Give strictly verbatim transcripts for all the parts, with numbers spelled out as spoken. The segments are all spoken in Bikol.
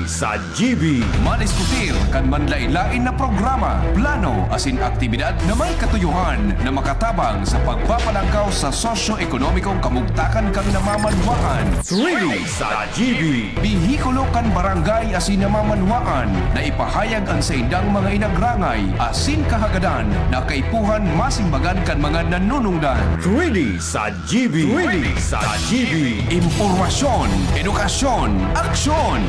Sa G B. Madiskutir kan manlain-lain na programa, plano asin aktibidad na may katuyohan na makatabang sa pagpapalangkaw sa sosyo-ekonomikong kamugtakan kan namamanwaan. Three D sa G B. Bihikulo kan barangay asin namamanwaan na ipahayag an saindang mga inagrangay asin kahagadan na kaipuhan masimbagan kan mga nanunungdan. Three D sa G B. Three D sa G B. Impormasyon, edukasyon, aksyon.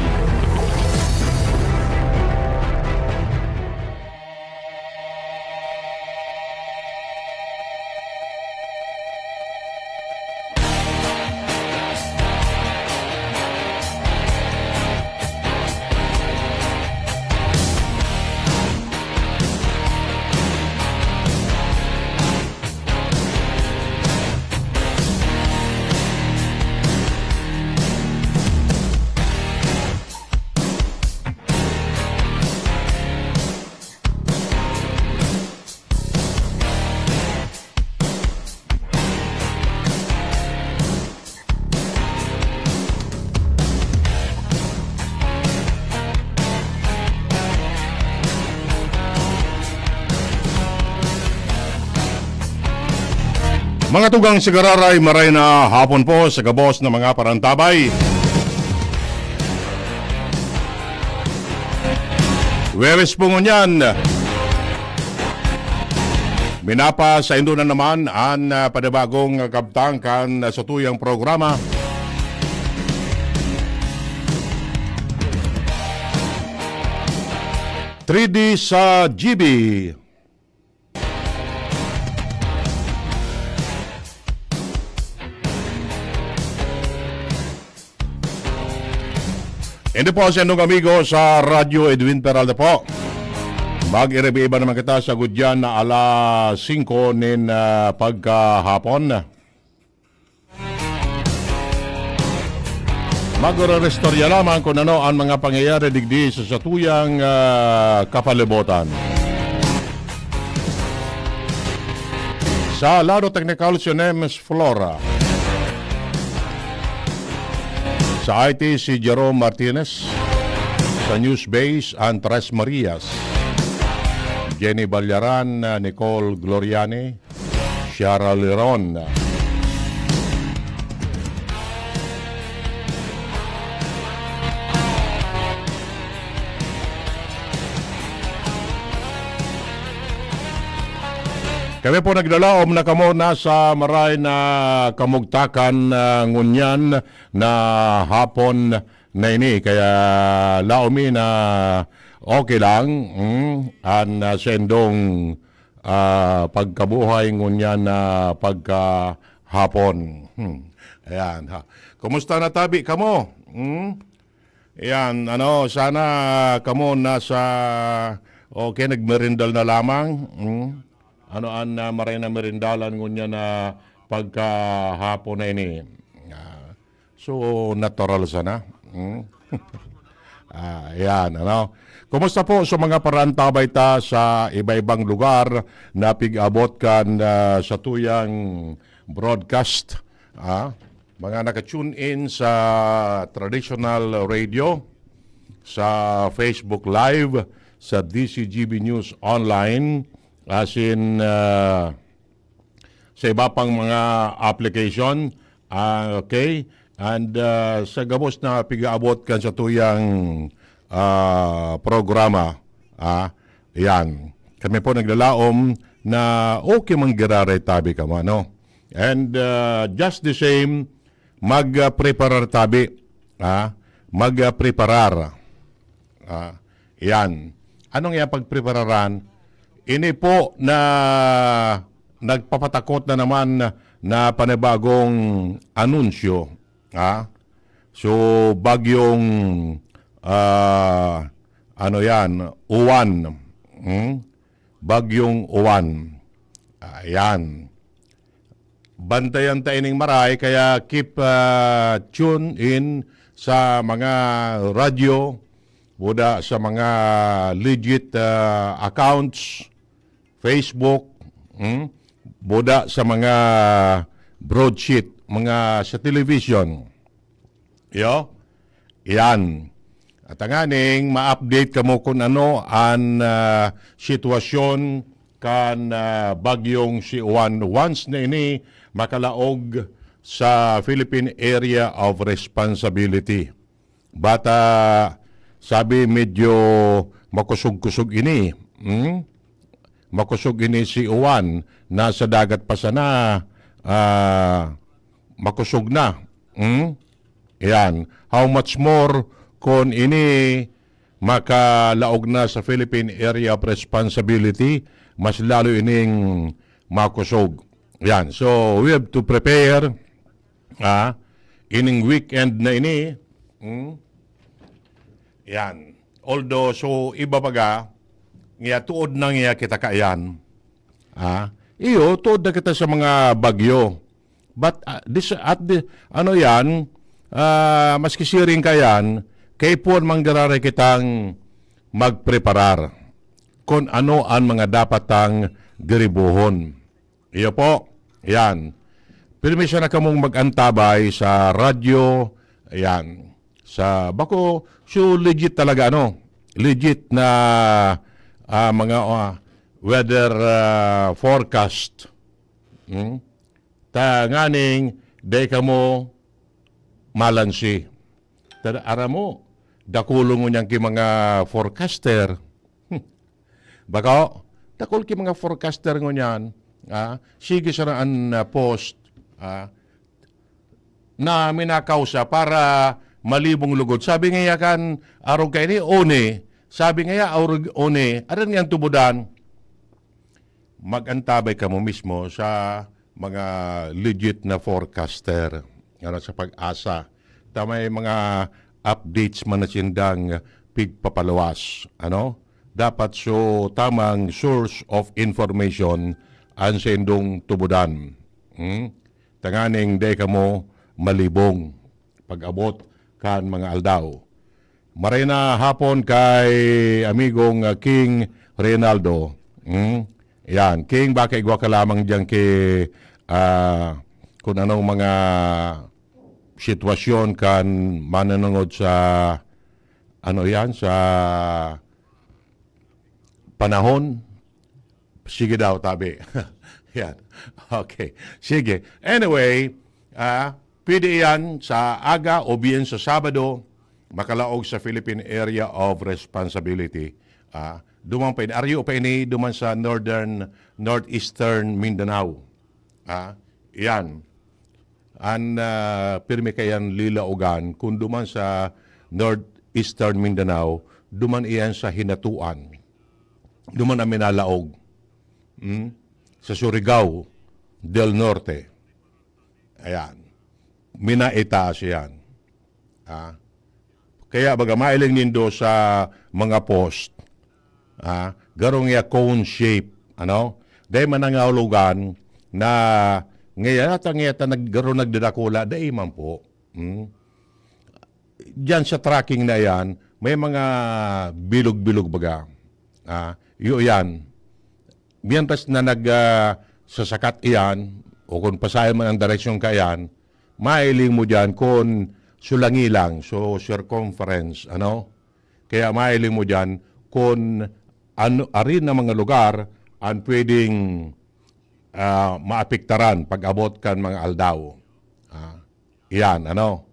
Mga tugang sa gararay, maray na hapon po sa gabos na mga parantabay. Huwebes po ngunyan. Minapa saindo na naman an, ah, panibagong kabtang kan satuyang programa. Three D sa G B. Ini po si anong amigo sa Radyo, Edwin Peralta po. Mag-iriba-iba naman kita sa gudyan na alas singko nin, ah, pagkahapon. Magre-restorya lamang kung ano ang mga pangyayari digdi sa satuyang, ah, kapalibutan. Sa lado teknikal, si Nemes Flora. Sa I T, si Jerome Martinez. Sa News Base, Andres Marias. Jenny Ballaran, Nicole Gloriani, Shara Leron. Kami po naglalaom na kamo nasa maray na kamugtakan, ah, ngunyan na hapon na ini. Kaya laom mi na okay lang, mm, an, ah, sendong, ah, pagkabuhay ngunyan na pagkahapon. Hmm. Ayan, ha. Kumusta na tabi kamo? Hmm? Ayan, ano, sana kamo nasa, okay, nagmerindal na lamang. Hmm? Ano an, ah, maray na merindalan ngunyan na pagkahapon na ini? Ah, so, natural sana. Hmm? Ah, ayan, ano? Kumusta po sa mga parantabay ta sa iba-ibang lugar na pig-abot kan, ah, satuyang broadcast? Ah, mga naka-tune in sa traditional radio, sa Facebook Live, sa D C G B News Online, asin, ah, sa iba pang mga application. Ah, okay. And, ah, sa gabos na pig-aabot kan satuyang, ah, programa, ah, yan. Kami po naglalaom na okay man giraray tabi kamo, ano? And, ah, just the same, mag, ah, preparar tabi, ah, mag, ah, preparar. Ah, yan. Anong yan pagprepararan? Ini po na nagpapatakot na naman na panibagong anunsyo, ha? So, bagyong, ah, ano yan, Uwan. Hmm? Bagyong Uwan. Ayan. Bantayan ta ining maray, kaya keep, ah, tune in sa mga radyo, buda sa mga legit, ah, accounts, Facebook, hmm? Buda sa mga broadsheet, mga sa television. Yo? Yan. At tanganing ma-update kamo kun ano an, ah, sitwasyon kan, ah, bagyong si Juan once na ini makalaog sa Philippine Area of Responsibility. Bata, sabi medyo makusog-kusog ini. Hmm? Makusog ini si Juan, nasa dagat pa sana, ah, makusog na. Hmm? Yan. How much more kung ini makalaog na sa Philippine Area of Responsibility, mas lalo ining makusog. Yan. So, we have to prepare, ah, ining weekend na ini. Hmm? Yan. Although, so, iba baga, ngiya tuod na ngiya kita kaiyan. Ah, iyo, tuod na kita sa mga bagyo. But, ah, this, at the, ano yan, ah, maski siring ka yan, kaipuhan manggararay kitang magpreparar kun ano an mga dapat tang giribuhon. Iyo po, yan. Pirmi sana kamong mag-antabay sa radyo, yan. Sa bako, so legit talaga, ano, legit na, ah, mga, ah, weather, ah, forecast. Hmm? Tanganing dai kamo malansi. Tada, aram mo, dakulon ngunyan ki mga forecaster. Bako, dakul ki mga forecaster ngunyan, ah, sige sana an, ah, post, ah, na minakausa para malibong lugod. Sabi nga kan arog kaini, one. Sabi nga arog, one. Adan nga tubudan. Mag-antabay kamo mismo sa mga legit na forecaster, ano, sa PAGASA. Ta may mga updates man na sindang pigpapaluwas, ano? Dapat so tamang source of information an saindong tubudan. Hmm? Tanganing dai kamo malibong pag-abot kan mga aldaw. Maray na hapon kay amigong, ah, King Reynaldo. Hmm? Yan, King, baka igwa ka lamang diyan ki, ah, kung anong mga sitwasyon kan mananangod sa, ano yan, sa panahon. Sige daw, tabi. Yan. Okay. Sige. Anyway, ah, pwede yan sa aga o bien sa Sabado, makalaog sa Philippine Area of Responsibility. Ah, duman pa ini, aryo pa ini, duman sa Northern, Northeastern Mindanao. Ah, yan. An, ah, pirmi kayan lilaogan, kung duman sa Northeastern Mindanao, duman iyan sa Hinatuan. Duman ang minalaog. Hmm? Sa Surigao del Norte. Ayan. Minaitaas yan. Ah. Kaya baga mailing nindo sa mga post, ah, garong ya cone shape, ano? Dai man nangahulugan na ngayon ata, ngayon ata nag-, garong nagdadakula, dai man po. Hmm? Diyan sa tracking na yan, may mga bilog-bilog baga. Ah, iyo yan. Mientras na nag, ah, sasakat iyan, o kung pasayan man ang direksyon ka iyan, mailing mo diyan kung sulangi lang, so circumference, ano? Kaya mailing mo diyan kung ano, arin na mga lugar ang pwedeng, ah, maapektaran pag-abot kan mga aldaw. Ah, iyan, ano?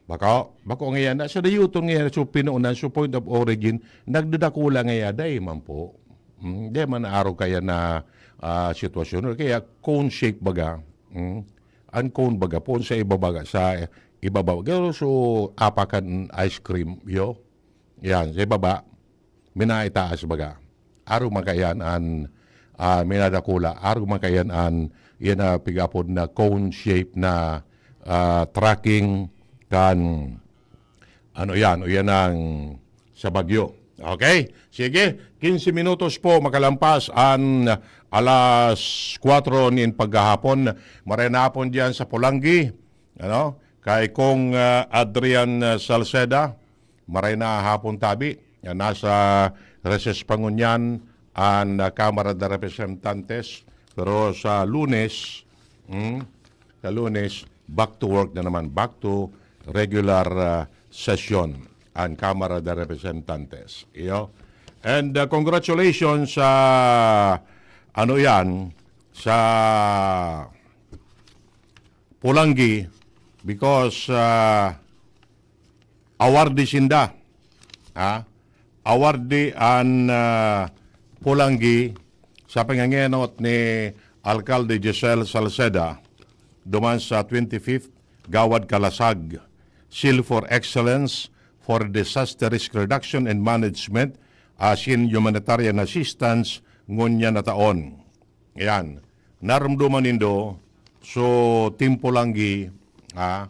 Bako, bako ngayan na, sa dayuton ngayan, so pinoonan, so point of origin, nagdadakula ngayan, dai man po. Hmm, dai man arog kaya na, ah, sitwasyon. Kaya cone shape baga. Hmm? Ang cone baga po, sa ibaba, sa ibaba. Pero so, apakan ice cream, yo. Yan, sa ibaba. Minaitaas baga. Arog man kaiyan an, ah, minadakula. Arog man kaiyan an, iyan na pig-apod na cone shape na, ah, tracking kan, ano yan, o yan ang sa bagyo. Okay? Sige, quince minutos po makalampas an alas kwatro nin paghahapon. Maray na hapon diyan sa Polangui, ano? Kay Kong, ah, Adrian, ah, Salceda, maray na hapon tabi. Yan, nasa recess pa ngunyan an, ah, Kamara de Representantes. Pero sa Lunes, hmm, sa Lunes, back to work na naman. Back to regular, ah, session. an Kamara de Representantes. Iyo. And, uh, congratulations sa, ano yan, sa Polangui because, uh, awardee sinda. Ha? Awardee an, uh, Polangui sa pangangenot ni Alcalde Giselle Salceda duman sa twenty-fifth Gawad Kalasag, Seal for Excellence for Disaster Risk Reduction and Management, asin Humanitarian Assistance ngunyan na taon. Ayan. Narumduman nindo, so, Team Polangui, ah,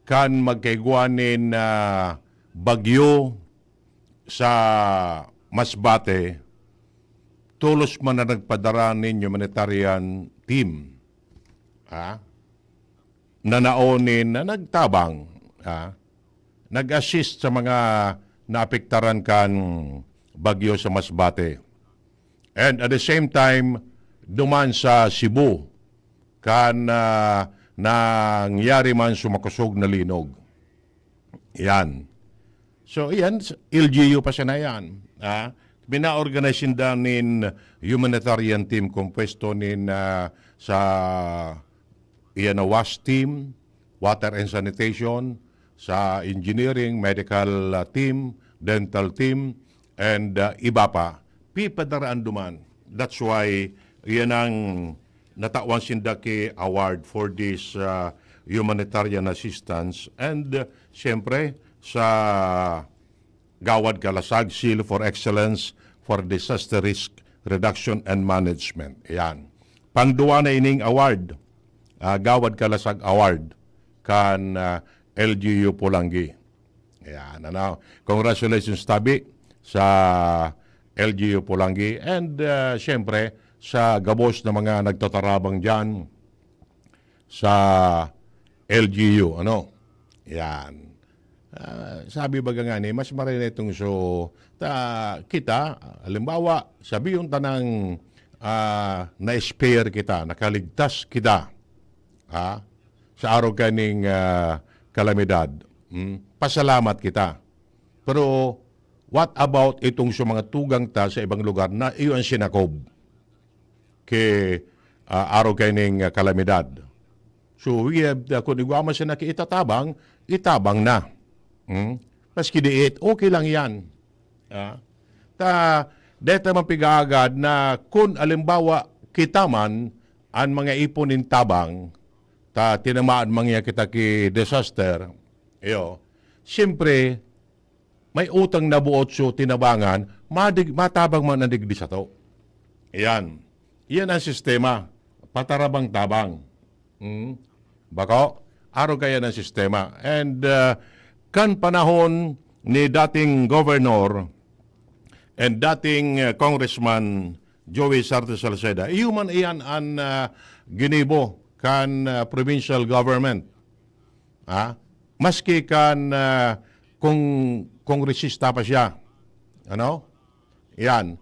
kan magkaigwa nin, ah, bagyo sa Masbate, tolos man na nagpadara nin humanitarian team. Ah, nanao nin na nagtabang, ah, nag-assist sa mga naapektaran kan bagyo sa Masbate. And at the same time, duman sa Cebu, kan, ah, nangyari man sa makosog na linog. Yan. So, yan, L G U pa sana yan. Ah, pina-organize sinda nin humanitarian team compuesto nin, ah, sa, iyan na WASH team, water and sanitation, sa engineering, medical, ah, team, dental team, and, ah, iba pa. Pipadaraan duman. That's why, iyan ang natawan sinda ki award for this, ah, humanitarian assistance. And, ah, siyempre, sa Gawad Kalasag Seal for Excellence for Disaster Risk Reduction and Management. Ayan. Pangduwa na ining award, ah, Gawad Kalasag Award kan, ah, L G U Polangui. Ayan, ano. Congratulations tabi sa L G U Polangui and, ah, siyempre sa gabos na mga nagtatarabang diyan sa L G U, ano? Yan. Ah, sabi baga nga ni, mas maray na itong so, ta, kita, halimbawa, sabi yung tanang, ah, na-spare kita, nakaligtas kita, ha? Sa araw kaning, ah, kalamidad. Hmm? Pasalamat kita. Pero, what about itong sa mga tugang ta sa ibang lugar na iyo ang sinakob? Ki, ah, araw kaining, ah, kalamidad. So, we have, ah, kun igwa man siya na ki itatabang, itabang na. Hmm? Maski diit, okay lang yan. Ah, ta, deta man pigaagad na kun alimbawa kita man an mga ipon nin tabang, ta tinamaan man niya kita ki disaster, iyo, siyempre, may utang na buot so tinabangan, madig-, matabang man an digdi sato. Iyan. Iyan ang sistema. Patarabang-tabang. Hmm? Bako? Arog kaya ng sistema. And, uh, kan panahon ni dating governor and dating, uh, Congressman Joey Sarte Salceda, iyo man iyan an, uh, ginibo kan, uh, provincial government. Ha? Maski kan, ah, kung kongresista pa siya. Ano? Yan.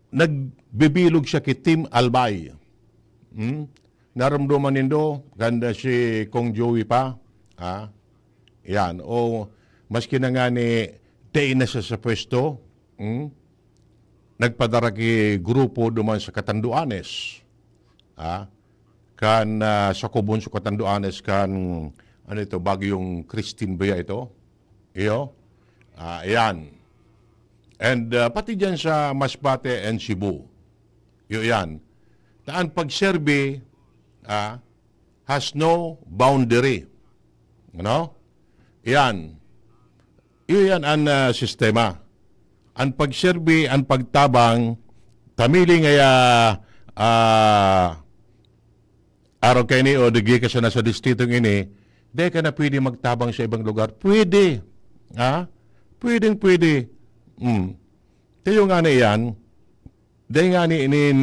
Nagbibilog siya ki Team Albay. Hmm? Narumduman nindo, ganda si Kong Joey pa. Ha? Yan. O, maski na nga ni, dai na siya sa pwesto. Hmm? Nagpadara ki grupo duman sa Catanduanes. Ha? Kan, ah, sa kubon sa Catanduanes kan, ano ito, Bagyong Christine ba ya ito? Iyo? Ah, ayan. And, ah, pati dyan sa Masbate and Cebu. Iyo yan. Na ang pagserbi, ah, has no boundary. Ano? Yan. Iyo yan ang, ah, sistema. Ang pagserbi, ang pagtabang, ta mili ngaya, ah, araw kaini o digdi ka sana sa distritong ini, dai ka na pwede magtabang sa ibang lugar. Pwede. Ha? Pwedeng pwede. Hmm. Tayo nga na iyan, dai nga ni inin,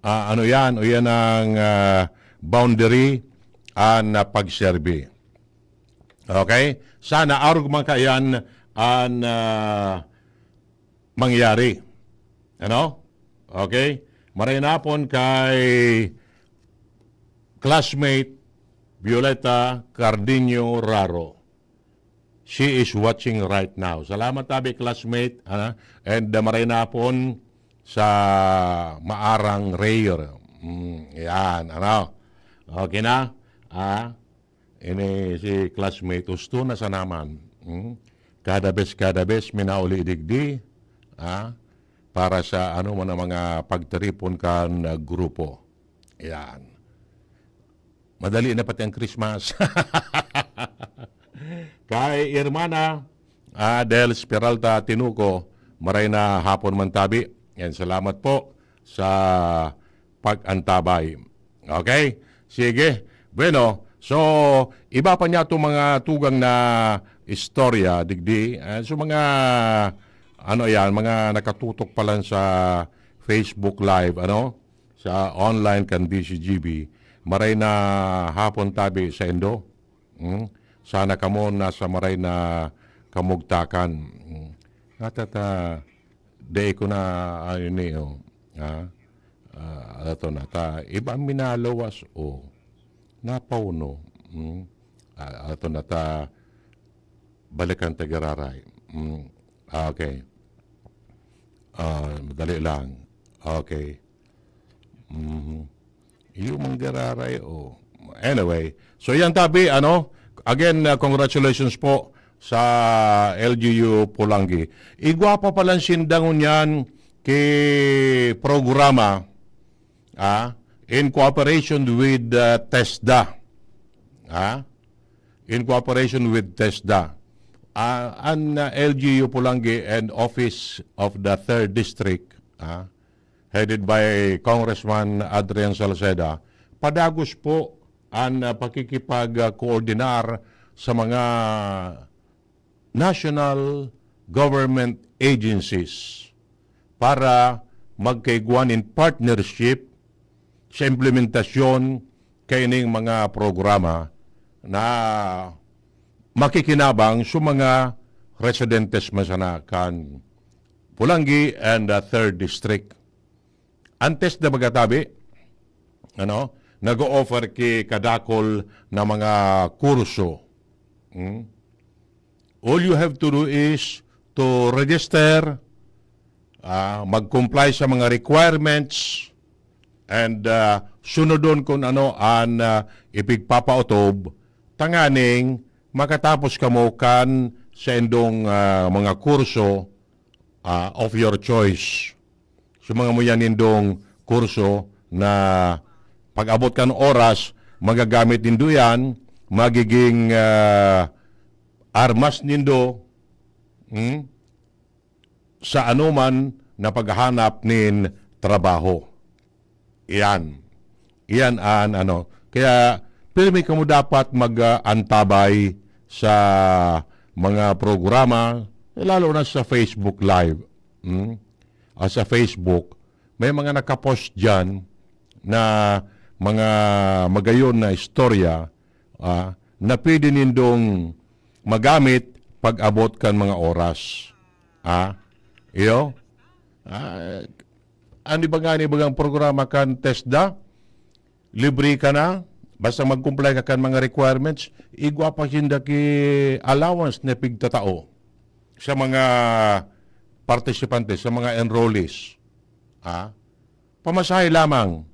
ah, ano yan, o yan ang, ah, boundary an, ah, pagserbi. Okay? Sana arog man kaiyan an, ah, mangyari. Ano? Okay? Maray na hapon kay classmate Violeta Cardenio Raro. She is watching right now. Salamat tabi, classmate, ha? And, uh, maray na hapon sa Maarang Rare. Mm, yan, ano? Okay na? Ah, ini si classmate, husto na sa naman. Mm? Kada bes, kada bes, minauli digdi, ah, para sa ano man ang mga pagtiripon kan, ah, grupo. Yan. Madali na pati ang Christmas. Kay Hermana, ah, Dels Peralta Tinuco, maray na hapon man tabi. And salamat po sa pag-antabay. Okay? Sige. Bueno, so, iba pa niya itong mga tugang na istorya, digdi. Ah, so, mga, ano yan, mga nakatutok pa lang sa Facebook Live, ano? Sa online kan D C G B. Maray na hapon tabi sa indo. Hmm? Sana kamo nasa maray na kamugtakan. Hmm. Natata, dai ko na, ano ni, oh. Ha? Ah, ato na, ta, iba ang minalawas, oh. Napauno. Hmm? Ah, ato na, ta, balikan ta giraray. Hmm. Ah, okay. Ah, madali lang. Okay. Mhm. Yung manggararay, oh. Anyway, so yan tabi, ano, again, uh, congratulations po sa L G U Polangui. Igwa pa palang sindangon yan ki programa, ah, in cooperation with, uh, TESDA. Ah, in cooperation with TESDA. Ah, an, uh, L G U Polangui and Office of the Third District, ah, headed by Congressman Adrian Salceda, padagos po an, ah, pakikipag-koordinar sa mga national government agencies para magkaigwa nin partnership sa implementasyon kaining mga programa na makikinabang sa mga residentes man sana kan Polangui and, ah, Third District. Antes na magatabi, ano, nag-o-offer ki kadakol na mga kurso. Hmm? All you have to do is to register, ah, mag-comply sa mga requirements, and, ah, sunodon kung ano an, ah, ipigpapautob, tanganing makatapos kamo kan sa indong, ah, mga kurso, ah, of your choice. So, mga muya nindong kurso na pag-abot kan oras, magagamit nindo yan, magiging, ah, armas nindo, hmm, sa anoman na paghahanap nin trabaho. Iyan. Iyan an ano. Kaya, pirmi kamo dapat mag, ah, antabay sa mga programa, lalo na sa Facebook Live. Hmm? Ah, sa Facebook, may mga nakapost diyan na mga magayon na istorya, ah, na pwede nindong magamit pag-abot kan mga oras. Ah, iyo? Ah, ano ba nga ni bagang programa kan TESDA? Libre ka na, basta mag-comply ka kan mga requirements, igwa pa sinda ki allowance na pigtatao sa mga partisipante, sa mga enrollees. Ha? Pamasahe lamang.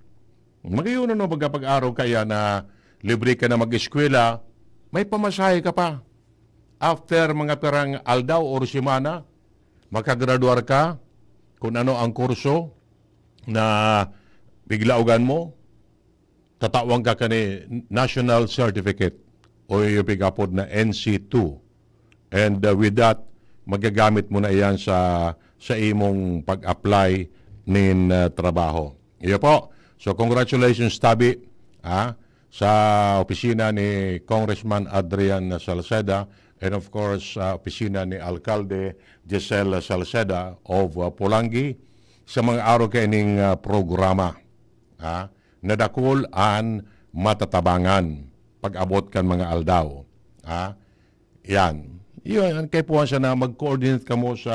Magayon ano, magkapag-araw kaya na libre ka na mag-eskwela, may pamasahe ka pa. After mga pirang aldaw or semana, makagraduar ka, kung ano ang kurso na piglaogan mo, tatawan ka kani national certificate o yung pigapod na N C two. And, uh, with that, magagamit mo na iyan sa, sa imong pag-apply nin, uh, trabaho. Iyo po. So, congratulations, tabi, ah, sa opisina ni Congressman Adrian Salceda and, of course, sa opisina ni Alkalde Giselle Salceda of, uh, Polangui sa mga araw kaining, uh, programa. Ah, nadakol an matatabangan pag-abot kan mga aldaw. Ah, yan. Yun, ang kaipuhan siya na mag-coordinate kamo sa,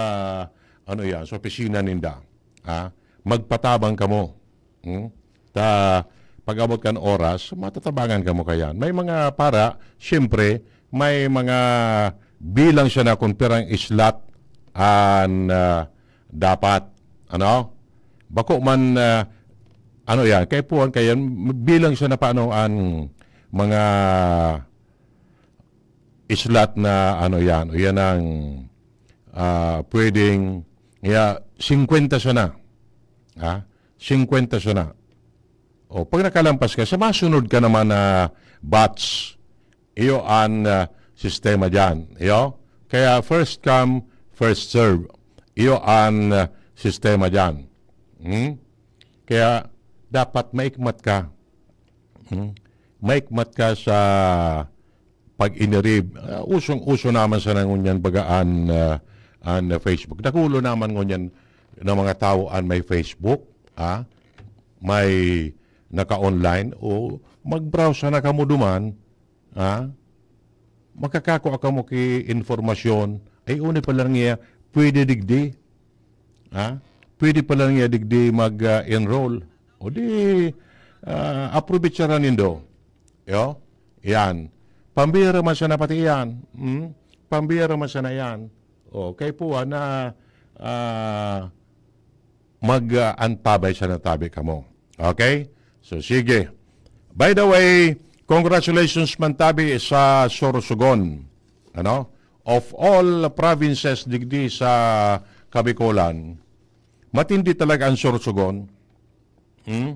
ano yan, sa opisina ninda. Ha? Magpatabang kamo. Hmm? Ta, pag-abot kan oras, matatabangan kamo kayan. May mga para, siyempre, may mga bilang siya na kung pirang slot an, ah, dapat, ano? Bako man, ah, ano yan, kaipuhan kaya bilang siya na paano an mga slot na ano yan, o yan ang, ah, pwedeng, ya, singkwenta siya na. Ha? Singkwenta siya na. O, pag nakalampas ka, sa masunod ka naman na batch, iyo an, ah, sistema diyan. Iyo? Kaya first come, first serve. Iyo an, ah, sistema diyan. Hmm? Kaya dapat maikmat ka. Hmm? Maikmat ka sa pag-inirib. Ah, usong-uso naman sa nangunyan baga an, ah, an Facebook. Dakulo naman ngunyan na mga tao an may Facebook, ha? May naka-online o mag-browse na kamo duman, ha? Makakakua kamo ki informasyon. Ay, uni pa lang niya, pwede digdi. Ha? Pwede pa lang niya digdi mag, ah, enroll. O di, ah, aprobetsaran nindo. Yo? Yan. Pambira man sana pati yan. Hmm? Pambira man sana yan. O, kaipuhan na, ah, mag, ah, antabay sa natabi kamo. Okay? So, sige. By the way, congratulations man tabi sa Sorsogon. Ano? Of all provinces digdi sa Kabikolan, matindi talaga ang Sorsogon. Hmm?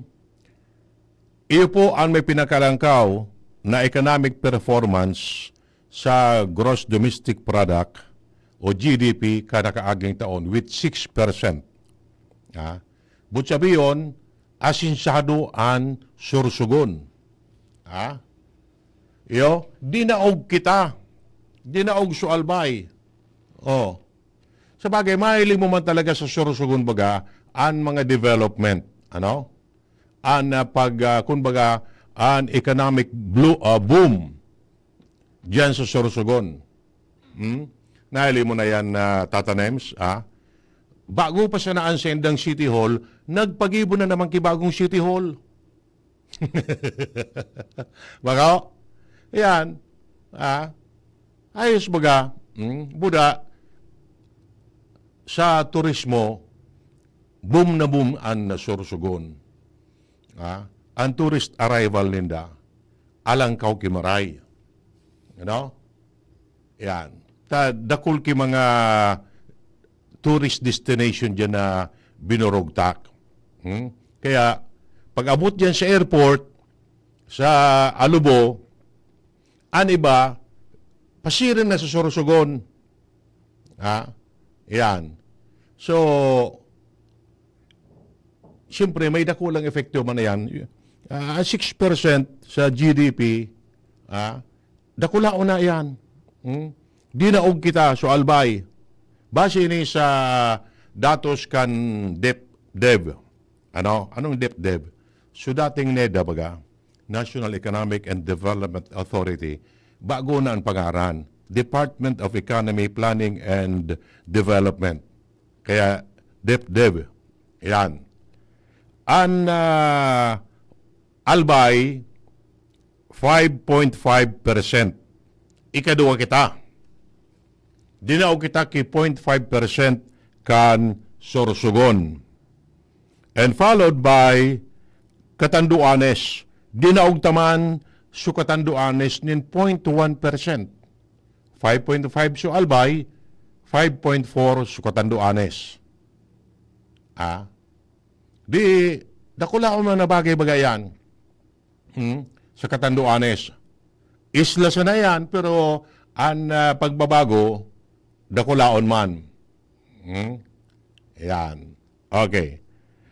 Iyo po ang may pinakalangkaw na economic performance sa gross domestic product o G D P kada kaaging taon with six percent. Ha? But sabiyon, asinsado an Sorsogon. Ha? Iyo, dinaog kita. Dinaog so Albay. Oh. Sa bagay, mahiling mo man talaga sa Sorsogon baga an mga development. Ano? An, ah, pag, ah, kumbaga, an economic blo-, ah, boom diyan sa Sorsogon. Hmm? Nahiling mo na yan, ah, Tata Nems, ah? Bago pa sana ang sendang City Hall, nagpagibo na naman ki bagong City Hall. Bako? Yan. Ah, ayos baga. Hmm? Buda, sa turismo, boom na boom an Sorsogon. Ah, ang tourist arrival ninda, alangkaw ki maray. You know? Yan. Ta, dakul ki mga tourist destination diyan na binurugtak. Hmm? Kaya, pag abot diyan sa airport, sa Alubo, an iba, pasiring na sa Sorsogon. Ha? Yan. So, siyempre, may dakulang epekto man na yan. Ah, six percent sa G D P, ah, dakulaon na yan. Hmm? Dinaog kita, so Albay. Base ni sa datos kan DepDev. Ano? Anong DepDev? So dating NEDA baga, National Economic and Development Authority, bago na ang pangaran, Department of Economy, Planning and Development. Kaya DepDev. Yan. An, ah, Albay, five point five percent. Ikaduwa kita. Dinaog kita ki point five percent kan Sorsogon. And followed by Catanduanes. Dinaog ta man so Catanduanes nin point one percent. Five point five so Albay, five point four so Catanduanes. Ah? Di, dakulaon man na bagay-bagay yan. Hmm? Sa Catanduanes. Isla sana yan, pero an, ah, pagbabago, dakulaon man. Hmm? Yan. Okay.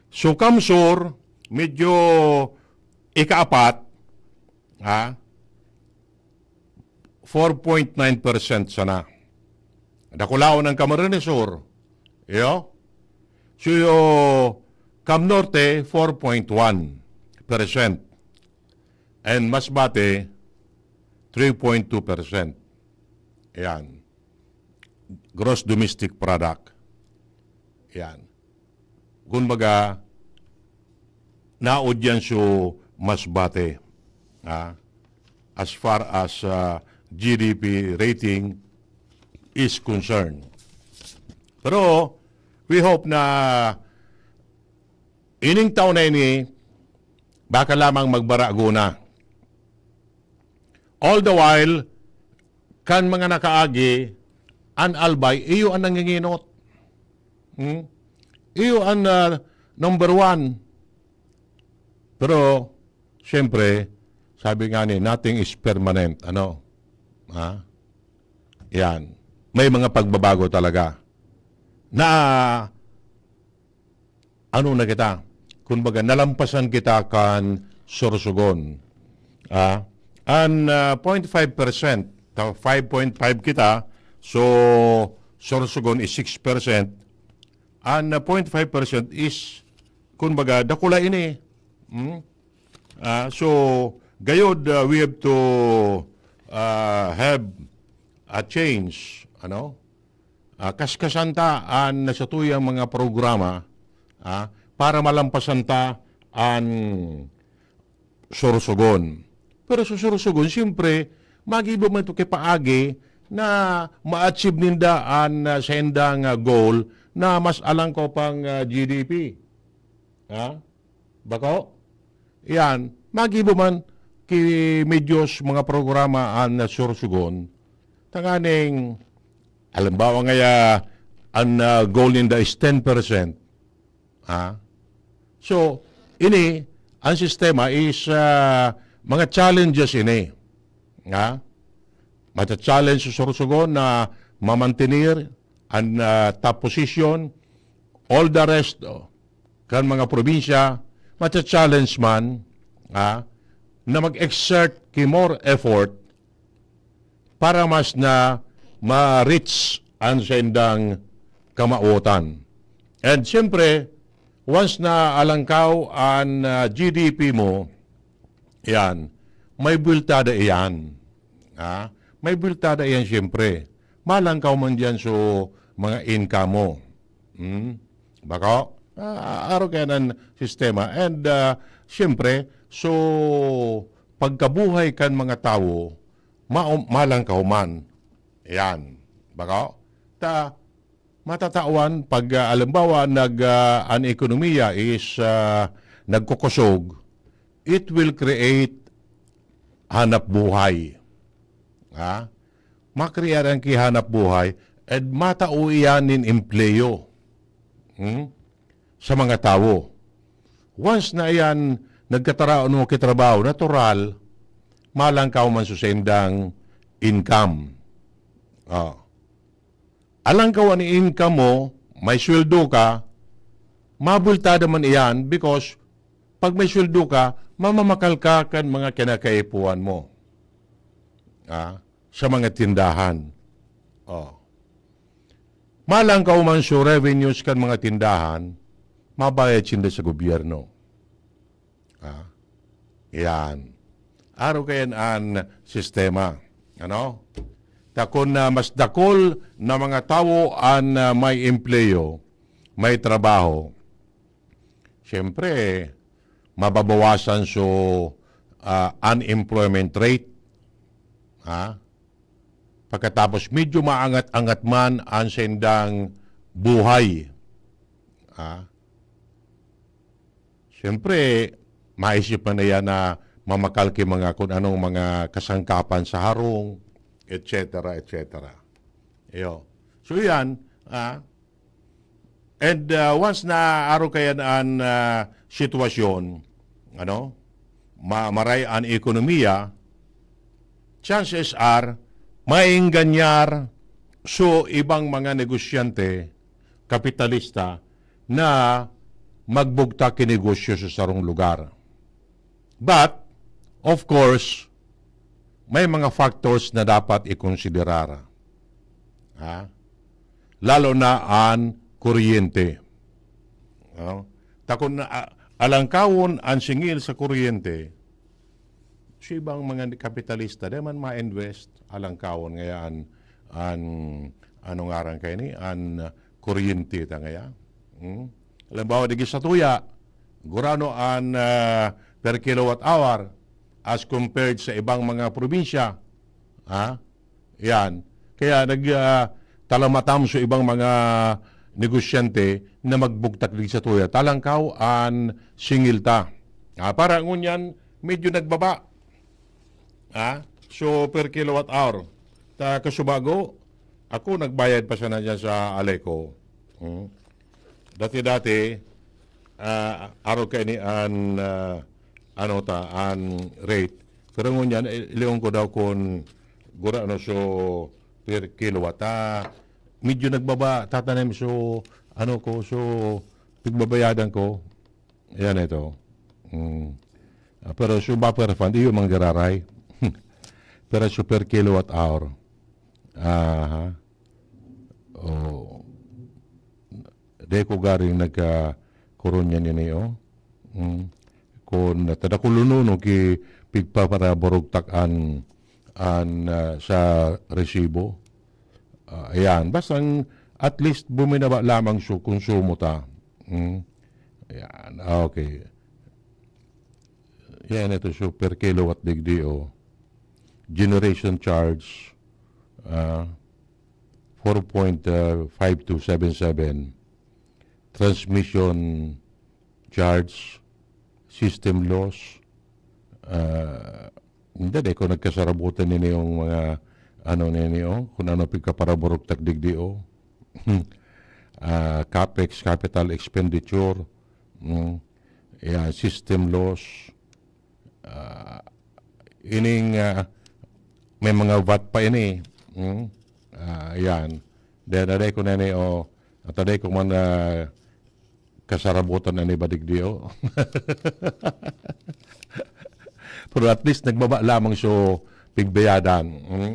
So, CamSur, medyo ikaapat, ha? Four point nine percent sana. Dakulaon ang Camarines Sur. Iyo? So, CamNorte, four point one percent. And Masbate, three point two percent. Ayan. Gross domestic product. Ayan. Kumbaga, naod yan so Masbate. Ah, as far as, ah, G D P rating, is concerned. Pero we hope na ining taon na ini, baka lamang magbarago na. All the while, kan mga nakaagi, an Albay, iyo an nanginginot. Hmm? Iyo an, ah, number one. Pero, siyempre, sabi nga ni, nothing is permanent. Ano? Ha? Yan. May mga pagbabago talaga. Na, ano na kita? Kumbaga, nalampasan kita kan Sorsogon. Ah, an, ah, point five percent, ta-, five point five kita, so Sorsogon is six percent. An, ah, point five percent is, kumbaga, dakula ini. Hmm? Ah, so, gayod, ah, we have to, ah, have a change, ano? Ah, kaskasan ta an satuyang mga programa, ah, para malampasan ta an Sorsogon. Pero sa Sorsogon, siyempre, magibo man ito kay paagi na ma-achieve ninda an, ah, saindang, ah, goal na mas alangkaw pang, ah, G D P. Ha? Bako? Yan. Magibo man ki medyos mga programa an, ah, Sorsogon. Tanganing, halimbawa ngaya, an, ah, goal ninda is ten percent. Ha? So, ini, ang sistema is, ah, mga challenges ini. Ha? Mata-challenge sa Sorsogon na mamantener an, ah, top position. All the rest, oh, kan mga probinsya, mata-challenge man, ha, na mag-exert ki more effort para mas na ma-reach an saindang kamawotan. And siyempre, once na alangkaw an, ah, G D P mo, yan, may buweltada iyan. Ha? May buweltada iyan siyempre. Malangkaw man diyan so mga income mo. Hmm? Bako? Ah, araw kaya ng sistema. And, ah, siyempre, so, pagkabuhay kan mga tawo, ma-, malangkaw man. Yan. Bako? Ta, matatawan pag, ah, halimbawa, nag, ah, an ekonomiya is, ah, nagkukosog, it will create hanap buhay. Ha? Makrear ang kihanap buhay, and matao iyan nin empleyo. Hmm? Sa mga tawo. Once na iyan nagkataraon mo kitrabaho, natural, malangkaw man sa saindang income. Ah. Alangkaw an income mo, may sweldo ka, mabultada man iyan because pag may sweldo ka, mamamakal ka kan mga kinakaipuhan mo. Ah, sa mga tindahan. Oh. Malangkaw man so revenues kan mga tindahan, mabayad sinda sa gobyerno. Ah, yan. Araw kayan an sistema. Ano? Ta kun na mas dakul na mga tawo an, ah, may empleyo, may trabaho, siyempre, mababawasan so, ah, unemployment rate. Ha? Pagkatapos, medyo maangat-angat man an saindang buhay. Ha? Siyempre, maisip man na yan na mamakal ki mga kun anong mga kasangkapan sa harong, et cetera, et cetera. Iyo. So, yan, ah, and, ah, once na aro kayan an, ah, sitwasyon, ano, ma-, maray an ekonomiya, chances are, maenganyar so ibang mga negosyante, kapitalista, na magbugtak ki negosyo sa sarong lugar. But, of course, may mga factors na dapat ikonsiderar. Ha? Lalo na an kuryente. No? Ta kun, ah, alangkawon an singil sa kuryente, sa ibang mga kapitalista, di man ma-invest, alangkawon ngaya an, an, ano ngaran kaini, an, ah, kuryente ta ngaya. Hmm? Halimbawa, digdi sa tuya, gurano an, ah, per kilowatt hour as compared sa ibang mga probinsya. Ha? Yan. Kaya nag, ah, talamatam so ibang mga negosyante na magbugtak digdi satuya. Talangkaw an singil ta. Ah, para ngunyan, medyo nagbaba. Ah, so, per kilowatt hour. Ta kasubago, ako nagbayad pa sana diyan sa Aleco. Hmm. Dati-dati, ah, arog kaini an, ah, ano ta, an rate. Pero ngunyan, i-, ilion ko daw kun gurano so per kilowatt. Ah, medyo nagbaba, tatanim so, ano ko, so pigbabayadan ko. Ayan ito. Mm. Ah, pero so buffer fund, iyo man giraray. Pero so per kilowatt hour. Aha. Oh. Di ko garing nagkakuron yan ini, oh. Mm. Kun tadakulunon, no, ki pigpaparaburugtak an, an, ah, sa resibo. Ah, ayan. Basta ang, at least, buminaba lamang so konsumo ta. Mm. Ayan. Ah, okay. Yan, ito, so, per kilowatt digdi, oh. Generation charge, ah, four point five two seven seven. Transmission charge, system loss, ah, hindi, di ko nagkasarabutan nini yung mga, ano, nini, oh, kung ano pigkaparaburugtak digdi, oh. Ah, capex, capital expenditure, mm, yeah, system loss, ah, ining, ah, may mga vat pa ini, mm, ah, yan. Then, aday ko na ni, oh, at aday ko man, ah, kasarabutan na ni badigdi, oh. Pero at least nagbaba lamang so pigbayadan. Mm.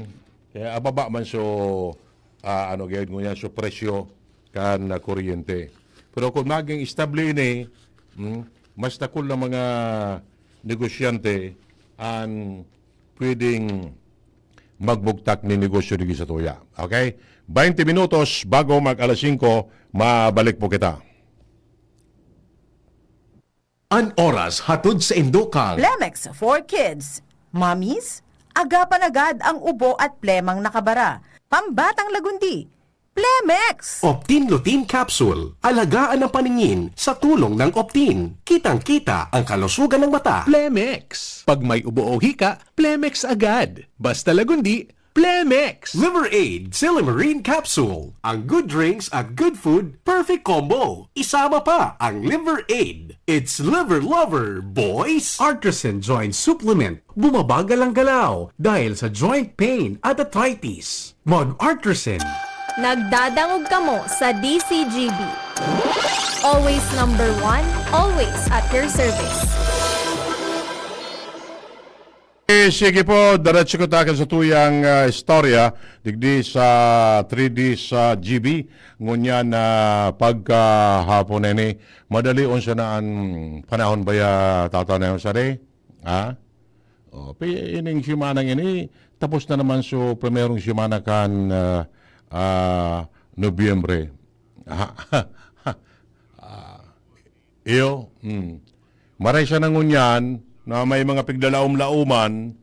Kaya ababa man so, ah, ano, gayud ngunyan, so presyo kan, ah, kuryente. Pero kung maging estable ini, mm, mas dakul na mga negosyante an pwedeng magbugtak ni negosyo digdi sa tuya. Okay? Baynte minutos bago mag alas singko, mabalik po kita. An oras hatod sa indo kang Plemex for Kids. Mommies, agapan agad ang ubo at plemang nakabara. Pambatang lagundi, Plemex! Optin Lutein Capsule. Alagaan ang paningin sa tulong ng Optin. Kitang-kita ang kalusugan ng mata. Plemex. Pag may ubo o hika, Plemex agad. Basta lagundi, Plemex! Liver Aid Silymarin Capsule. Ang good drinks at good food, perfect combo. Isama pa ang Liver Aid. It's Liver Lover, boys! Artisan Joint Supplement. Bumabagal ang galaw dahil sa joint pain at arthritis. Mag-Artisan. Nagdadangog kamo sa D C G B. Always number one, always at your service. Eh, sige po, diretso ko takan sa tuyang, ah, istorya, digdi sa three D sa G B. Ngunyan na pagkahapon na ini, madali unsa na an panahon baya, Tata Nelson, eh? Ha? Oh, pi-, ining simanang ini, tapos na naman so primerong simana kan, ah, ah, Nobyembre. Ah, ah, iyo, hmm. Maray siya na ngunyan na may mga pigdalaom-laoman,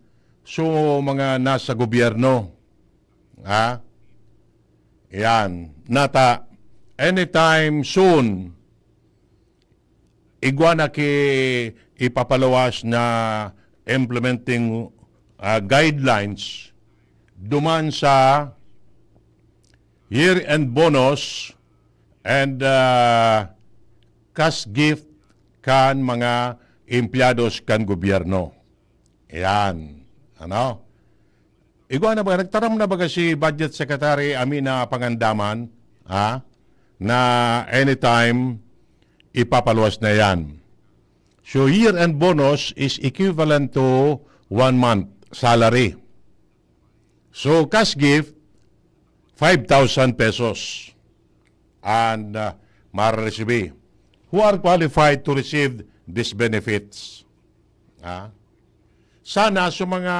so mga nasa gobyerno. Ha? Yan. Nata, anytime soon, igwa na ki ipapaluwas na implementing, ah, guidelines duman sa year-end bonus and, ah, cash gift kan mga empleyados kan gobyerno. Ayan. Ano? Igwa na ba, nagtaram na baga si Budget Secretary Amina Pangandaman, ha, na anytime ipapaluwas na yan. So, year-end bonus is equivalent to one month salary. So, cash gift, five thousand pesos. And, uh, mararesibi. Who are qualified to receive these benefits? Ah? Sana sa mga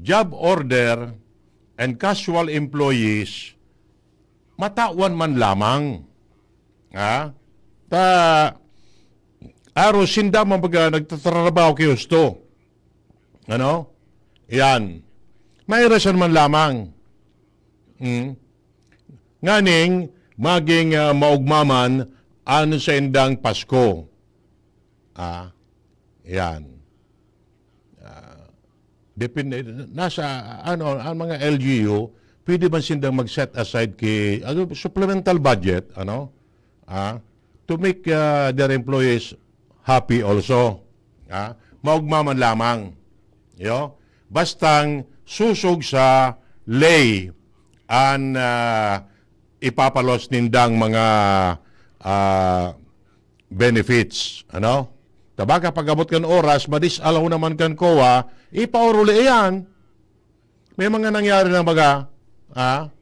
job order and casual employees, matawan man lamang. Ha? Ta, aro sinda man baga nagtatrabaho ki husto. Ano? Yan. May rason man lamang. Hmm? nganing maging, ah, maugma man an saindang Pasko. Ah, yan. Ah, depende, nasa, ano, ang mga L G U, pwede man sindang mag-set aside ki, ano, supplemental budget, ano, ah, to make, ah, their employees happy also. Ah, maugma man lamang. Yo? Bastang susog sa ley an, ah, ipapalos nindang mga, ah, benefits, ano? Ta baka pag-abot kan oras, ma-disallow naman kan COA, ipauruli iyan. May mga nangyari na baga, ah,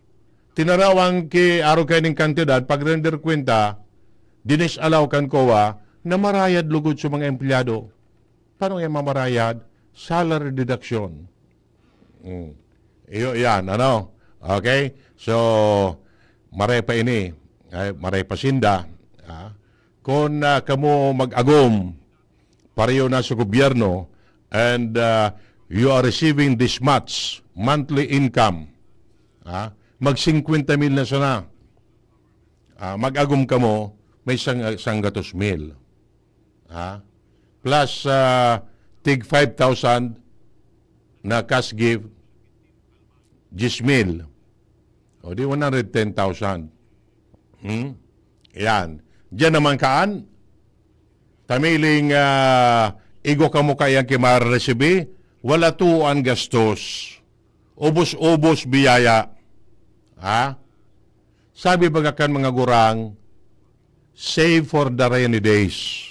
tinarawan ki arog kaining kantidad, pag-render kwenta, dinis-allow kan COA na marayad lugod sa mga empleyado. Paano kaya mamarayad? Salary deduction. Mm. Iyo yan, ano? Okay? So, maray pa ini, ay, maray pa sinda, ah, kung, ah, kamo mag-agom, pareho na sa gobyerno, and, ah, you are receiving this much monthly income, ah, mag singkwenta mil na sana, ah, mag-agom kamo, may sang-, sanggatos mil. Ha? Plus, ah, tig five thousand na cash gift, diyes mil. O di, one hundred ten thousand. Hmm? Yan. Diyan naman kaan, tamiling, ah, igwa kamo kaiyan ki mareresibi, wala tuo an gastos. Ubos-ubos biyaya. Ha? Sabi baga kan mga gurang, "Save for the rainy days."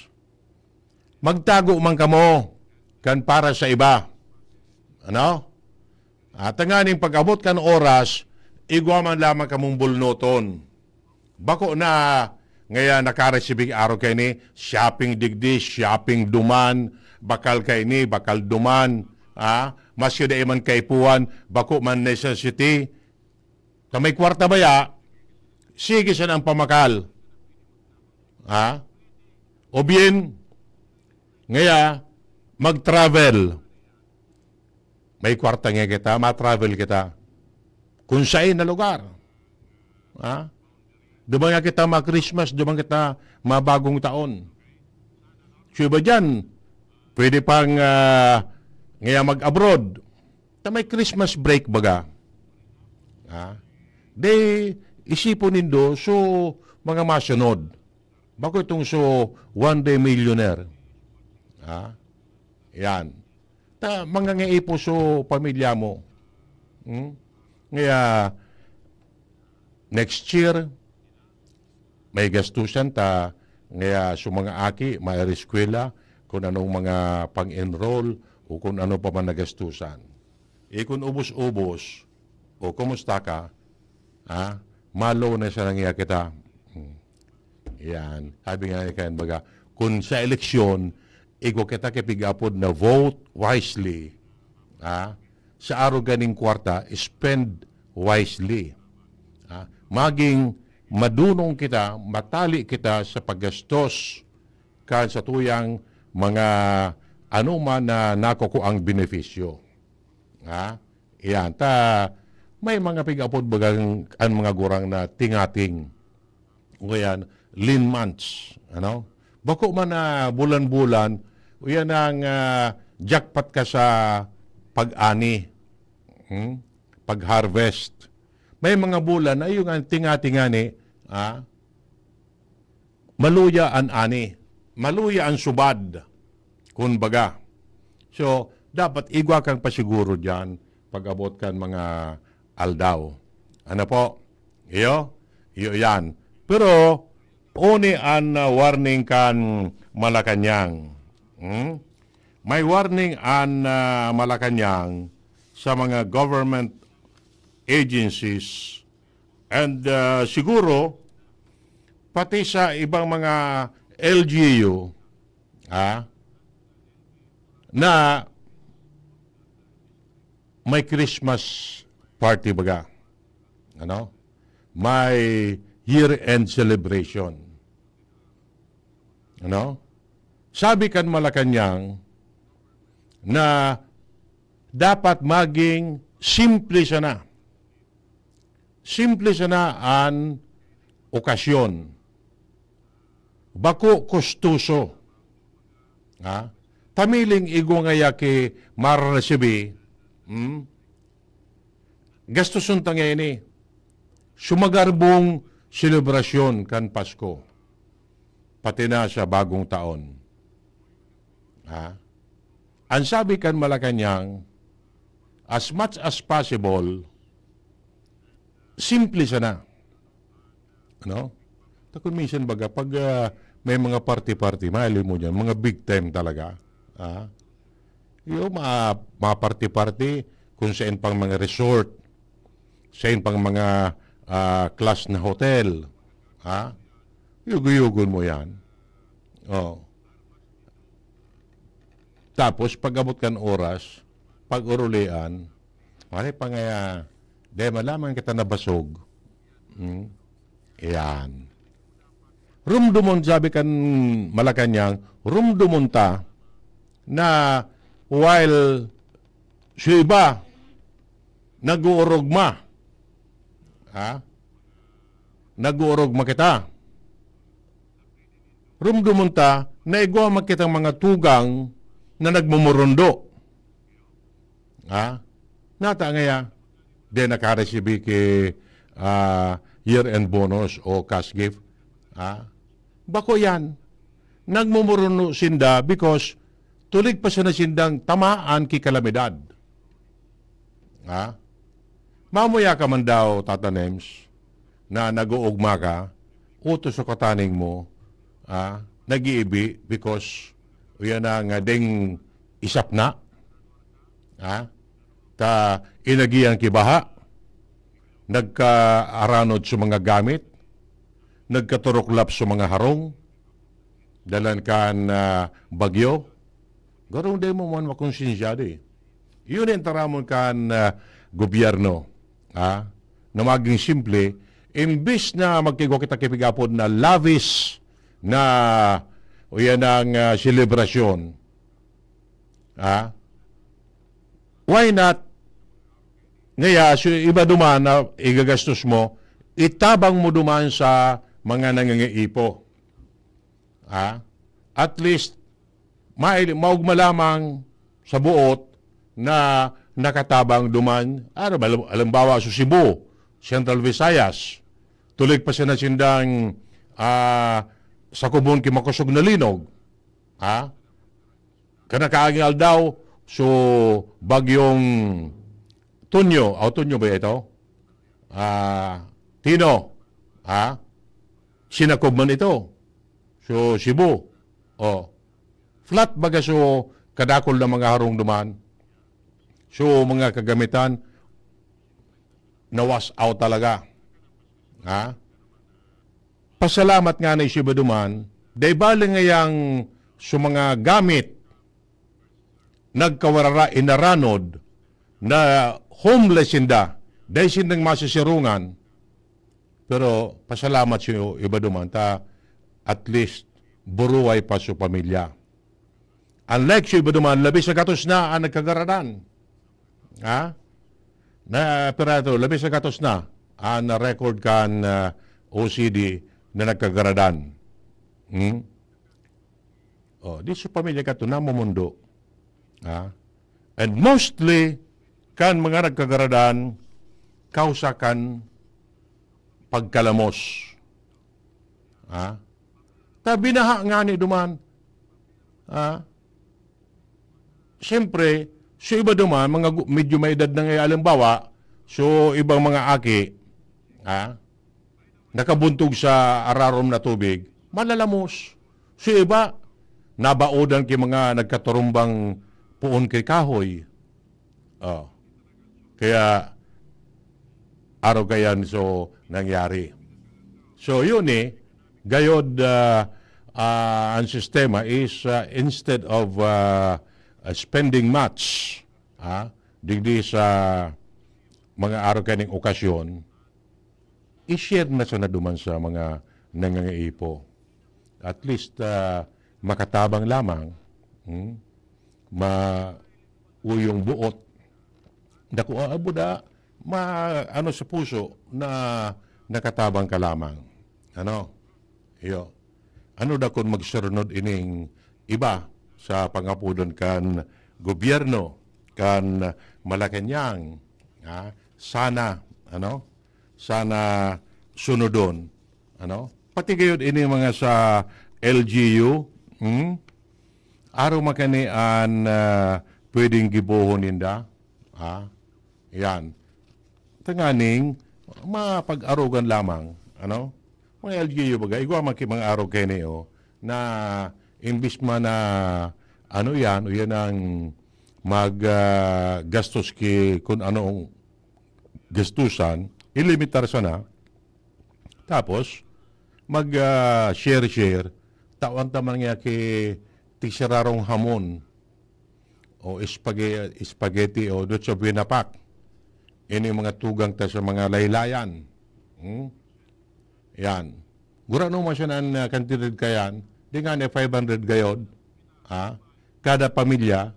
Magtago man kamo kan para sa iba. Ano? At tanganing pag-abot kan oras, igwa man lamang kamong bulnoton. Bako na ngaya nakaresibing araw kaini, shopping digdi, shopping duman, bakal kaini, bakal duman, ah, maski dai man kaipuhan, bako man necessity. Ta may kwarta baya, sige siya ang pamakal. Ha? O bien, ngaya, mag-travel. May kwarta nga kita, ma-travel kita. Kung sain na lugar. Ha? Duman nga kita ma-Christmas, duman kita mabagong taon. So, iba dyan, pwede pang, ah, ngaya mag-abroad. Ta may Christmas break baga. Ha? Di, isipon nindo, so, mga masunod. Bako itong so, one day millionaire. Ha? Yan. Ta, mga ngaipo so pamilya mo. Hmm? Ngaya, next year, may gastusan ta, ngaya so mga aki, may eskwela, kung anong mga pang-enroll, o kung ano pa man na gastusan. Eh, kung ubos-ubos, o kumusta ka, ha? Malo na siya nangyaya kita. Hmm. Yan. Sabi nga ni Ken, baga, kung sa eleksyon, igwa kita kay pig-apod na vote wisely, ha? Sa arog kaning kwarta, spend wisely. Ha? Maging madunong kita, matali kita sa paggastos kan sa tuyang mga anoman na nakukuang benepisyo. Ha? Iyan. Ta, may mga pig-apod bagang an mga gurang na tingating. O yan, lean months. Ano? Bako man na bulan-bulan, o yan ang, ah, jackpot ka sa pag-ani. Hmm? Pag-harvest. May mga bulan na yung ang tingatingani, ah, maluya an ani, maluya an subad, kun baga. So, dapat igwa kang pasiguro diyan pag-abot kan mga aldaw. Ano po? Iyo? Iyo yan. Pero, oni an, ah, warning kan Malacañang. Hmm? May warning an, ah, Malacañang sa mga government agencies and, ah, siguro pati sa ibang mga L G U, ah, na may Christmas party baga. Ano? May year-end celebration. Ano? Sabi kan Malacañang na dapat maging simple sana. Simple sana an okasyon. Bako kostoso. Ha? Tamiling igwa ngaya ki mararesibi, hmm? Gastoson ta ngaya ini. Sumagarbong selebrasyon kan Pasko. Pati na sa Bagong Taon. Ha? Ang sabi kan Malacañang, as much as possible, simple sana. Ano? Ta kun minsan baga, pag, ah, may mga party-party, mahiling mo dyan, mga big time talaga. Ah? Yung mga, mga party-party, kung saan pang mga resort, saan pang mga, ah, class na hotel. Ha? Yugo-yugon mo yan. Oh. Tapos, pag-abot kan oras, pag-urulian, wala pa nga, dahil malaman kita nabasog. Hmm? Yan. Rumdumon, sabi kan Malacañang, rumdumon ta na while sa iba, nag-uurugma. Ha? Nag-uurugma kita. Rumdumon ta na igwa man kitang mga tugang na nagmumurundo. Ha? Nata ngaya, di nakaresibi ki, ah, year-end bonus o cash gift. Ha? Bako yan. Nagmumurundo sinda because tulig pa sana sindang tamaan ki kalamidad. Ha? Mamuya ka man daw, Tata Nems, na nag-uugma ka, utos sa kataning mo, ha? Nag-iibi because uyan na nga ding isap na. Ha? Ta inagihan ki baha, nagkaaranod sa mga gamit, nagkaturuklap sa mga harong, dalan kan, ah, bagyo. Garong dai mo man makonsensyado eh. Yun ang taramon kan, ah, gobyerno. Ha? Na maging simple, imbis na magkigwa kita kipigapod na lavish na o yan ang, ah, selebrasyon. Ha? Why not? Ngaya, so iba duman na igagastos mo, itabang mo duman sa mga nangangaipo. Ha? At least, maili-, maugma lamang sa buot na nakatabang duman. Ano, halim-, halimbawa, sa Cebu, Central Visayas, tulig pa sana sindang, ah, sakubon ki makosog na linog. Ha? Kan nakaaging aldaw, so, bagyong Tonyo, o Tonyo ba ito? Ah, Tino, ha? Sinakob man ito. So, Cebu. O, flat baga so kadakol na mga harong duman. So, mga kagamitan, na-wash out talaga. Ha? Pasalamat ngani sa iba duman, dai bale ngayang sa mga gamit, nagkawarara, inaranod, na homeless sinda, dai sindang masisirungan. Pero pasalamat sa iba duman, ta at least buruway pa sa pamilya. Unlike sa iba duman, labis na gatos na ang nagkagaradan. Ha? Na, pero ito, labis na gatos na ang na-record kan, ah, O C D na nagkagaradan. Hmm? Oh, di sa pamilya ka ito, namumundo. Ha? And mostly, kan mga nagkagaradan, kausa kan pagkalamos. Ha? Ta binaha ngani duman. Ha? Siyempre, so iba duman, mga gu-, medyo may edad na ngayon, halimbawa, so ibang mga aki, ha? Nakabuntog sa ararom na tubig, malalamos. So iba, nabaodan ki mga nagkaturumbang poon ki kahoy. Oh. Kaya, araw kayan so nangyari. So, yun eh, gayod, ah, ah, ang sistema is, ah, instead of, ah, ah, spending much, ah, digdi sa mga araw kaning okasyon, i-share na sana duman sa mga nangangaipo. At least, ah, makatabang lamang, hmm? Mauyong buot. Dako ang abuda, ma-, ano, sa puso na nakatabang ka lamang. Ano? Iyo. Ano da kun magsurnod ining iba sa pangapodon kan gobyerno, kan Malacañang, ha? Sana, ano? Sana sunodon, ano? Pati gayud ini mga sa L G U, hmm? Arog man kani an, ah, pwedeng gibohon ninda, ha? Yan. Tanganing mapag-arogan lamang, ano? Mga L G U baga, igwa man ki mga arog kaini, oh, na imbis man na, ano yan, o yan ang mag, ah, gastos ki kun anong gastusan, ilimitar sana. Tapos, mag, ah, share-share, tawan ta man nga ki tigsirarong hamon, o spaghe-, spaghetti, o dutsa buena pack. Ini mga tugang ta sa mga laylayan. Hmm? Yan. Gurano man siya nan, ah, kantidad kayan, di nga ni five hundred gayod, ha? Kada pamilya,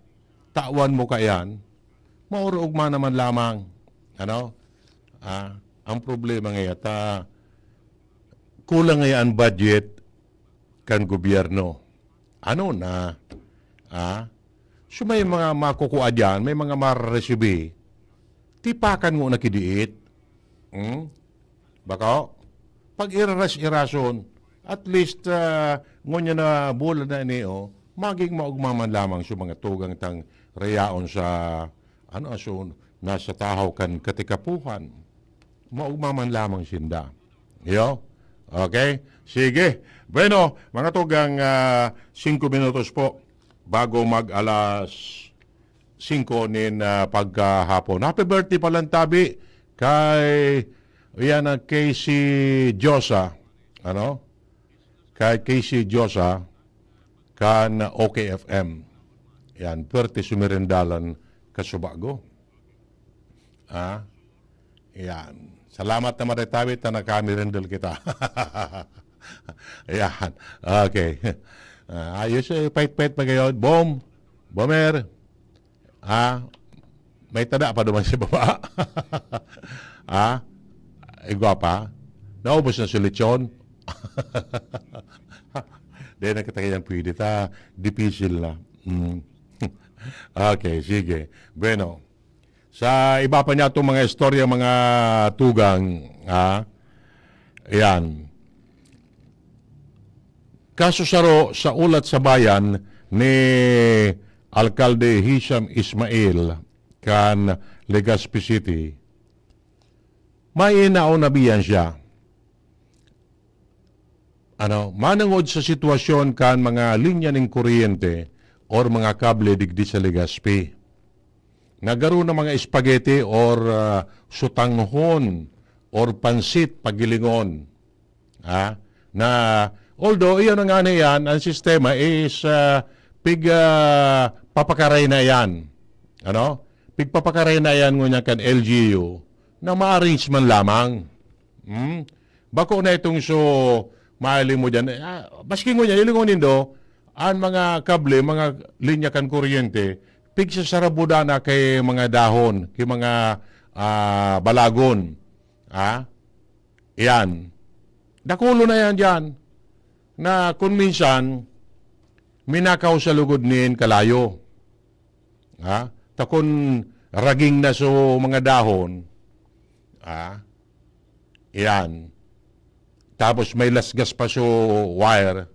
tawan mo kayan, maurog man naman lamang. Ano? Ah, ang problema ngayon, ta, kulang ngayon ang budget kan gobyerno. Ano na? Ah? So may mga makukua diyan, may mga mareresibi. Tipakan mo na kidiit. Hmm? Bako? Pag iraras-irason, at least, ah, ngunyan na bulan na ini, oh, maging maugma man lamang sa mga tugang tang rayaon sa, ano, aso, nasa tahaw kan katikapuhan. Maugma man lamang sinda. Iyo? Okay? Sige. Bueno, mga tugang, ah, singko minutos po bago mag alas singko nin, ah, pagkahapon. Happy birthday palan tabi kay, yan, ah, Casey Josa. Ano? Kay Casey Josa kan O K F M. Yan, pwerte sumirindalan kasubago. Ah? Yan. Salamat na maretawi ta nakamirindal kita. Yan. Okay. Ah, ayos, eh, pait-pait pa kayo. Bom, Bomer. Ah, may tada pa duman sa baba. Ah, igwa pa. Naubos na si lechon. Dahil na kita kayang pwede ta. Dipisil na. Mm. Okay, sige. Bueno. Sa iba pa niya itong mga istorya, mga tugang, ha? Ayan. Kaso saro sa ulat sa bayan ni Alkalde Hisham Ismail kan Legazpi City, may inaon na biyan siya. Ano, manangod sa sitwasyon kan mga linya nin kuryente or mga kable digdi sa Legazpi. Nagaro na mga spaghetti or, ah, sutanghon or pansit pagilingon. Ha? Na, although, iyon na nga na yan, ang sistema is, ah, pig, ah, papakaray na yan. Ano? Pigpapakaray na yan ngunyan kan L G U na ma-arrange man lamang. Hmm? Bako na itong so, mahiling mo dyan. Ah, maski ngunyan, ilingon nindo, ang mga kable, mga linya kan kuryente, pigsasarabuda na kay mga dahon, kay mga, ah, balagon. Ah? Yan. Dakulo na yan dyan. Na kung minsan, minakaw sa lugod nin kalayo. Ha? Ta kun raging na so mga dahon, ha? Yan. Tapos may lasgas pa so wire,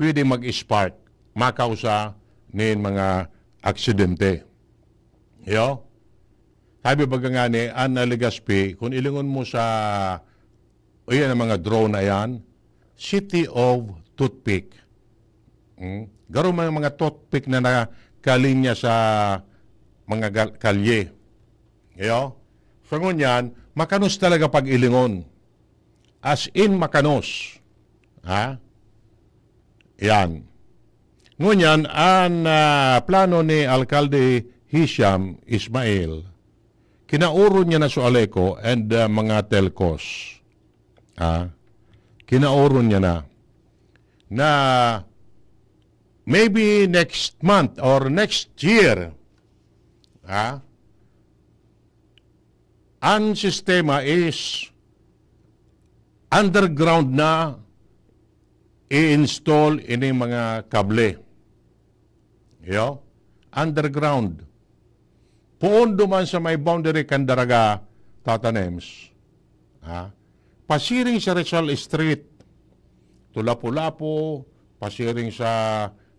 pwede mag-spark, makausa nin mga aksidente. Yo? Sabi baga nga ni Ana Legaspi, kung ilingon mo sa, o yan ang mga drone na yan, City of Toothpick. Hmm? Garo may mga toothpick na nakalinya sa mga gal-, kalye. Iyo? So, ngunyan, makanos talaga pag-ilingon. As in, makanos. Ha? Yan. Ngunyan, an, ah, plano ni Alkalde Hisham Ismail, kinaoron niya na so Aleco and, ah, mga telcos. Ah, kinaoron niya na, na maybe next month or next year, ah, Ang sistema is underground na i-install ining mga kable. Yo? Underground. Poon duman sa may boundary kan Daraga, Tata Nems. Ha? Pasiring sa Rizal Street, to Lapu-Lapu, pasiring sa,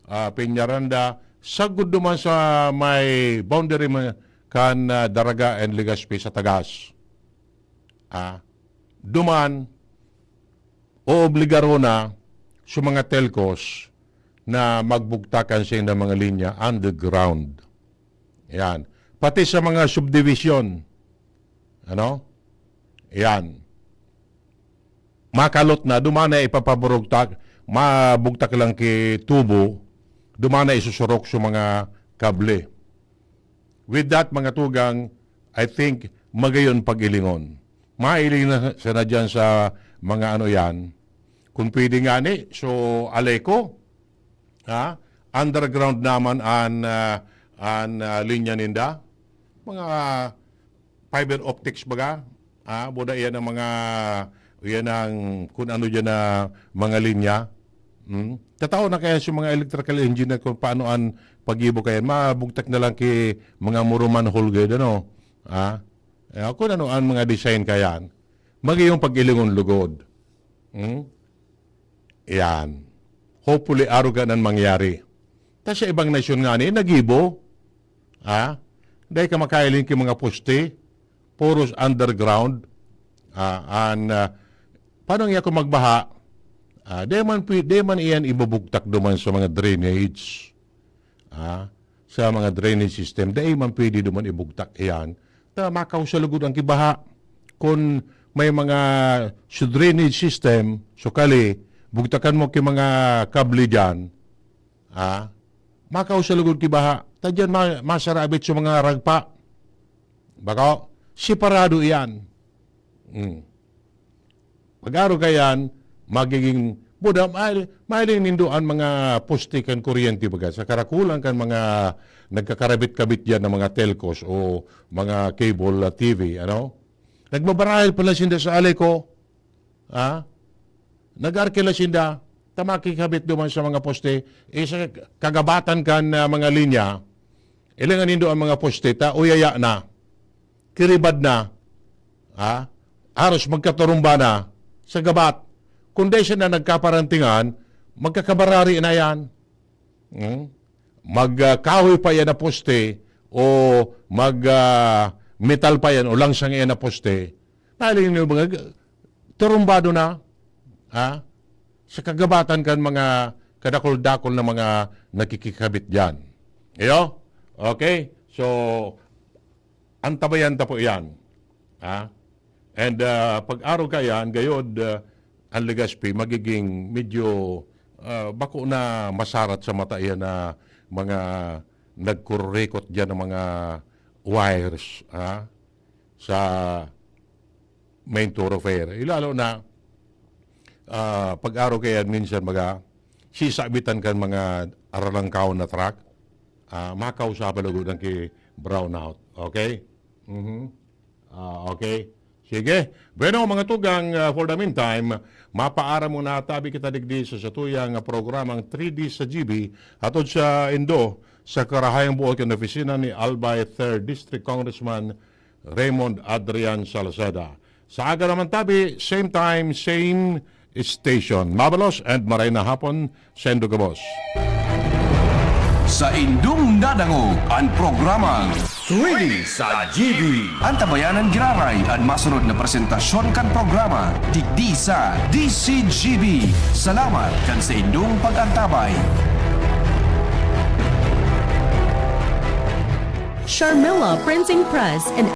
ah, Peñaranda, sagkod duman sa may boundary ma-, kan, ah, Daraga and Legazpi sa tagas. Ah, duman, oobligaro na sa mga telcos na magbugtak kan saindang mga linya underground. Yan. Pati sa mga subdivision, ano? Yan. Makalot na, duman na ipapaburugtak, mabugtak lang ki tubo, duman na isusurok sa mga kable. With that, mga tugang, I think, magayon pag-ilingon. Mailing na sana dyan sa mga ano yan. Kung pwede nga ni, so, Aleco, ha? Underground naman an, ah, an, ah, linya ninda. Mga fiber optics baga. Ah, buda iyan ang mga, iyan ang kung ano dyan na mga linya. Hmm? Tatao na kaya sa mga electrical engineer kung paano an pag-ibo kayan. Mabugtak na lang ki mga muruman hole gayud, ano? Ah? Eh, kung ano ang mga design kayan. Magayong pag-ilingon lugod. Hmm? Yan. Hopefully, arog kaiyan mangyari. Ta sa ibang nasyon nga ni, nagibo. Ha? Dai ka makailing ki mga poste. Puros underground. Ah, an, ah, paano nga kung magbaha? Ah, dai man pwe-, dai man iyan ibubugtak duman sa mga drainage. Ah, sa mga drainage system. Dai man pwede duman ibugtak iyan. Ta makaw sa lugod ang kibaha. Kung may mga sa drainage system, sa kali, bugtakan mo ki mga kable dyan, ah, makaw sa lugod kibaha. Ta dyan ma-, masarabit sa mga ragpa. Bako, separado iyan. Mm. Pag-aro kaiyan, magiging, buda, mail-, mahiling nindo an mga poste kan kuryente baga, sa karakulan kan mga nagkakarabit-kabit diyan ng mga telcos o mga cable, ah, T V, ano? Nagbabarahil pala sinda sa Aleco, ha? Nag-arkila sinda, ta makikabit duman sa mga poste, eh, sa kagabatan kan, ah, mga linya, ilingan nindo ang mga poste, ta uyaya na. Kiribad na, ha? Aros magkaturumba na sa gabat. Kung dai siya na nagkaparantingan, magkakabarari na yan. Hmm? Mag, ah, kahoy pa yan na poste o mag, ah, metal pa yan o langsang yan na poste. Nahiling niyo ba, turumbado na, ha? Sa kagabatan kan mga kadakol-dakol na mga nakikikabit diyan. Iyo? Okay? So, antabayan ta po iyan. Ha? And, ah, pag-aro kaiyan, gayod, ah, ang Legazpi magiging medyo, ah, bako na masarat sa mata iyan na mga nagkurekot diyan ng mga wires, ha? Sa main thoroughfare. Ilalo na, ah, pag-aro kaiyan minsan baga, sisabitan kan mga aralangkaw na truck, ah, makaw sa palugod ang ki brownout. Okay? Mhm. Ah, okay. Sige. Bueno, mga tugang, ah, for the meantime, mapaaram muna tabi kita digdi sa satuyang programang three D sa G B, hatod sa Indo, sa karahayang buot kan opisina ni Albay third District Congressman Raymond Adrian Salceda. Sa aga naman tabi, same time, same station. Mabalos and maray na hapon, Sendo Gabos. Sa indong nadangog an programang three D sa G B. Antabayanan giraray an masunod na presentasyon kan programa digdi sa D C G B. Salamat kan sa indong pag-antabay. Sharmila Printing Press and